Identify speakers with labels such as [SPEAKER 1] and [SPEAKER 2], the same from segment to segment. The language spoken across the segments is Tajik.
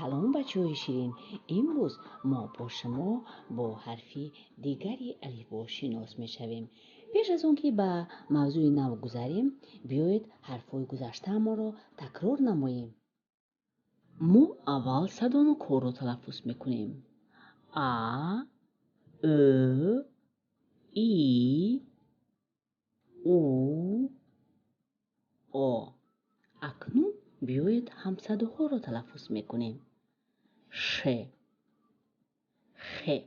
[SPEAKER 1] Салом, бачаҳои ширин! Имрӯз мо бо шумо бо ҳарфи дигари алифбо шинос мешавем. Пеш аз он ки ба мавзӯи нав гузарем, биёед ҳарфҳои гузаштаамонро такрор намоем. Мо аввал садонокҳоро талаффуз мекунем. А, Ө, И, У, О. Акнун биёед ҳамсадоҳоро талаффуз мекунем. Ш, Х,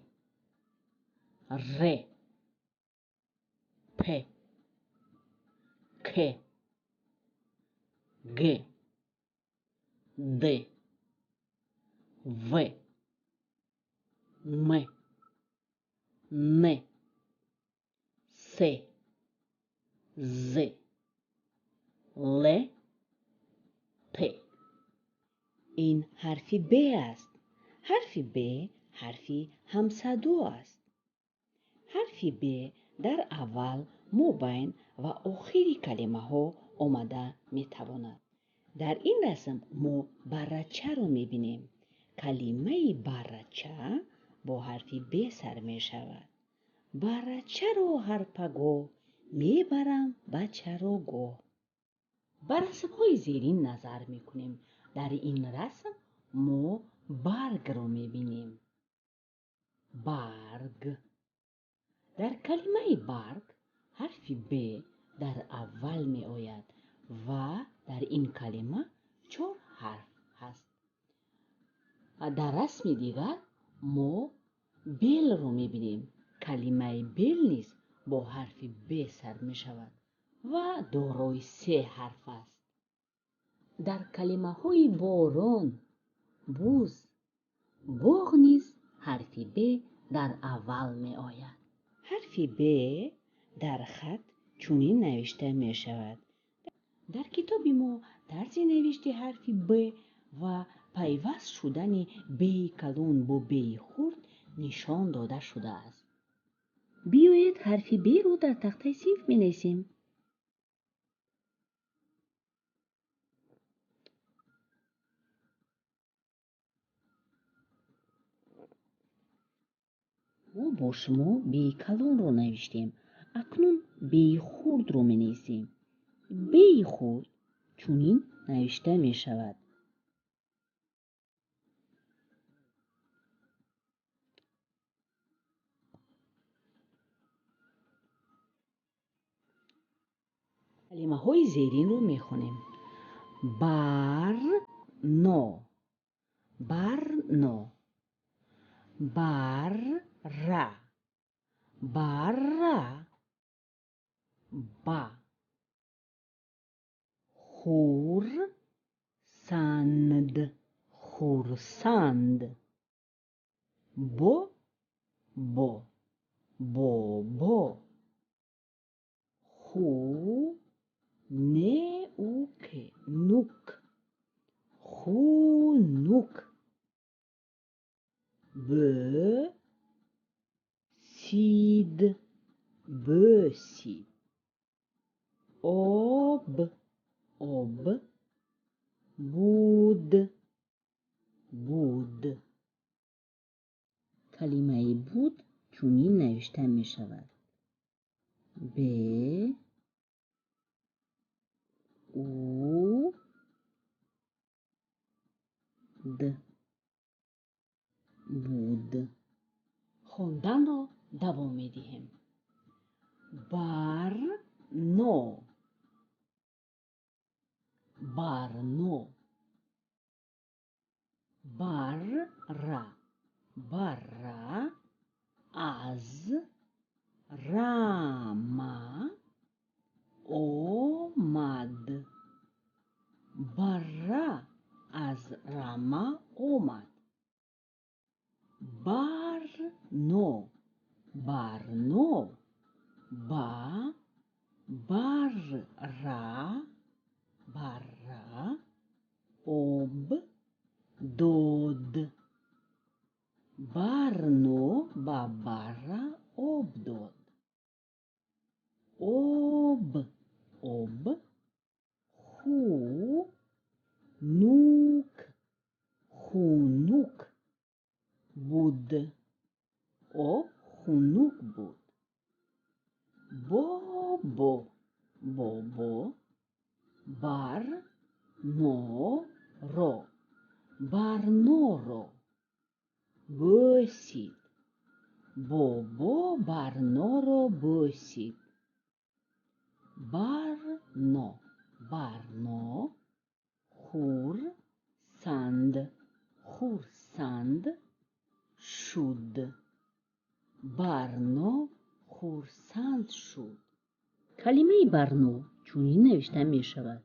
[SPEAKER 1] Р, П, К, Г, Д, В, М, Н, С, З, Л, П. Ин ҳарфи Б аст. Ҳарфи Б ҳарфи ҳамсадо аст. Ҳарфи Б дар аввал, мобайн ва охири калимаҳо омада метавонад. Дар ин расм мо баррачаро мебинем. Калимаи баррача бо ҳарфи Б сар мешавад. Баррачаро ҳар пагоҳ мебарам ба чарогоҳ. Ба расмҳои зерин назар мекунем. Дар ин расм мо баргро мебинем. Барг. Дар калимаи барг ҳарфи Б дар аввал меояд ва дар ин калима 4 ҳарф ҳаст. Дар расми дигар мо белро мебинем. Калимаи бел низ бо ҳарфи Б сар мешавад ва дорои 3 ҳарф аст. Дар калимаҳои борон, буз, боғ низ ҳарфи Б дар аввал меояд. Ҳарфи Б дар хат чунин навишта мешавад. Дар китоби мо тарзи навишти ҳарфи Б ва пайваст шудани Б-и калон бо Б-и хурд нишон дода шудааст. Биёед ҳарфи Б-ро дар тахтаи синф менависем. Мо бо шумо Б-и калонро навиштем. Акнун Б-и хурдро менависем. Б-и хурд чунин навишта мешавад. Калимаҳои зеринро мехонем. Барно, барно, барра, барра, ба, хурсанд, хурсанд, бо, бо, бобо, ху, неук, нук, хунук, б, сид, бӯсид, об, об, буд, буд. Калимаи буд чунин навишта мешавад. Б, У, Д. Буд. Хонданро давом медиҳем. Барно, барно, барра, барра, аз рама омад. Барра аз рама омад. Барно, барно, ба, барра, барра, об, дод. Барно ба барра об дод. Об, об, ху, нук, хунук буд. Об хунук буд. Бобо, бобо, барноро, барноро бӯсид. Бобо барноро бӯсид. Барно, барно, хурсанд, хурсанд шуд. Барно хурсанд шуд. Калимаи барно чунин навишта мешавад.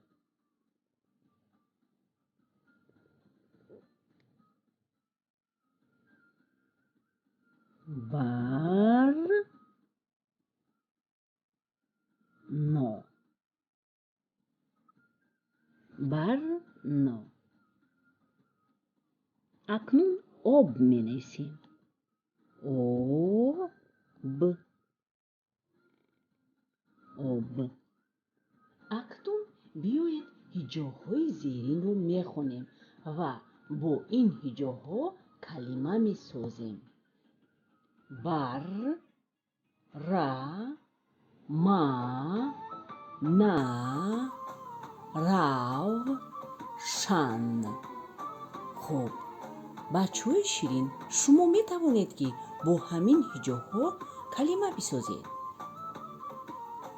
[SPEAKER 1] Барно. Барно. Акнун об менависем. Об. Об. Акнун биёед ҳиҷоҳои зеринро мехонем ва бо ин ҳиҷоҳо калима месозем. Бар, ра, ма, на, рав, шан. Хуб, бачаҳои ширин, шумо метавонед, ки бо ҳамин ҳиҷоҳо калима бисозед.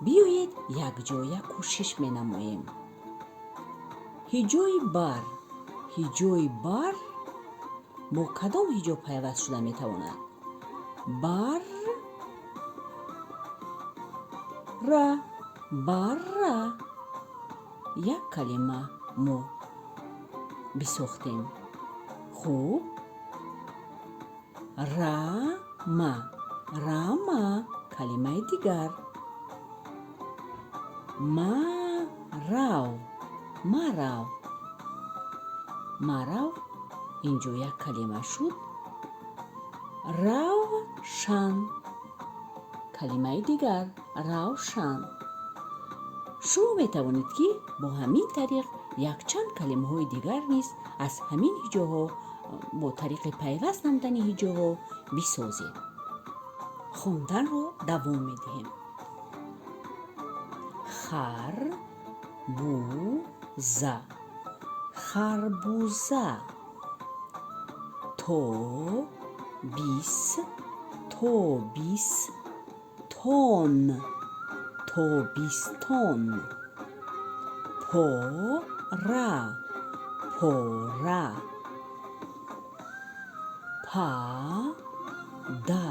[SPEAKER 1] Биёед якҷоя кӯшиш менамоем. Ҳиҷои бар, ҳиҷои бар бо кадом ҳиҷо пайваст шуда метавонад? Бар, ра, барра. Як калима мо бисохтем. Хуб, рама, рама калимаи дигар. Марав, марав, марав инҷо як калима шуд. Равшан калимаи дигар, равшан. Шумо метавонед, ки бо ҳамин тариқ якчанд калимаҳои дигар низ аз ҳамин ҳиҷоҳо бо тариқи пайваст намудани ҳиҷоҳо бисозед. Хонданро давом медиҳем. Харбуза, харбуза, тобис, тобис, тон, тобистон, пора, пора, па, да,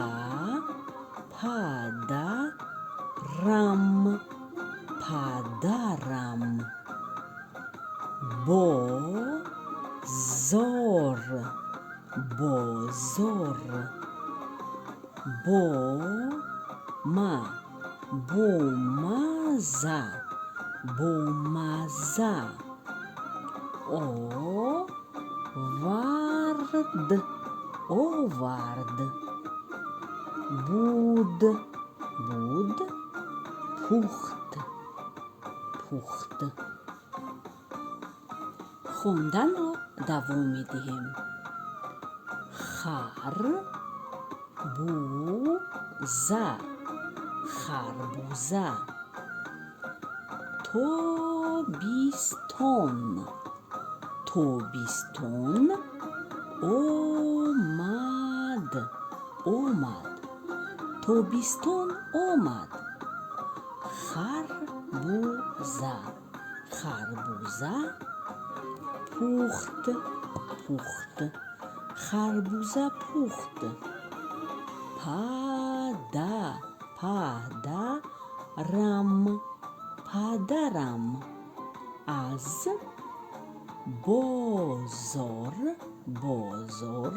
[SPEAKER 1] падарам, падарам, бозор, бозор, бома, бомаза, бомаза, овард, овард, буд, буд, пухт, пухт. Хонданро давом медиҳем. Харбуза, харбуза, тобистон, тобистон, омад, омад, тобистон омад. Харбуза, харбуза, пухт, пухт, харбуза пухт. Пада, падарам, падарам аз бозор, бозор,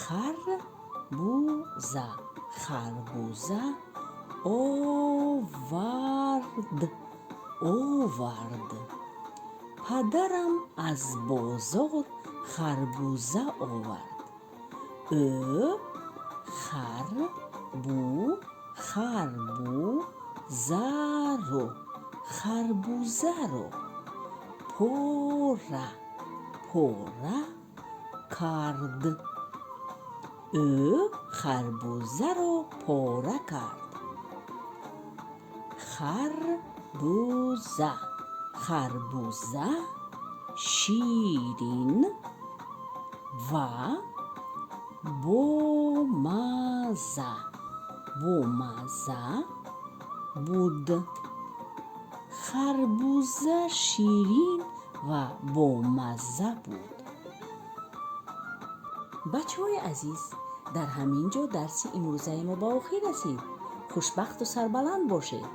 [SPEAKER 1] харбуза, харбуза овард, овард. Падарам аз бозор харбуза овард. Ӯ харбу, харбузаро, харбузаро пора, пора кард. Ӯ харбузаро пора кард. Харбуза. Харбуза ширин ва бомазза. Бомазза буд. Харбуза ширин ва бомазза буд. Бачаҳои азиз, дар ҳамин ҷо дарси имрӯзаи мо ба охир расид. Хушбахту сарбаланд бошед.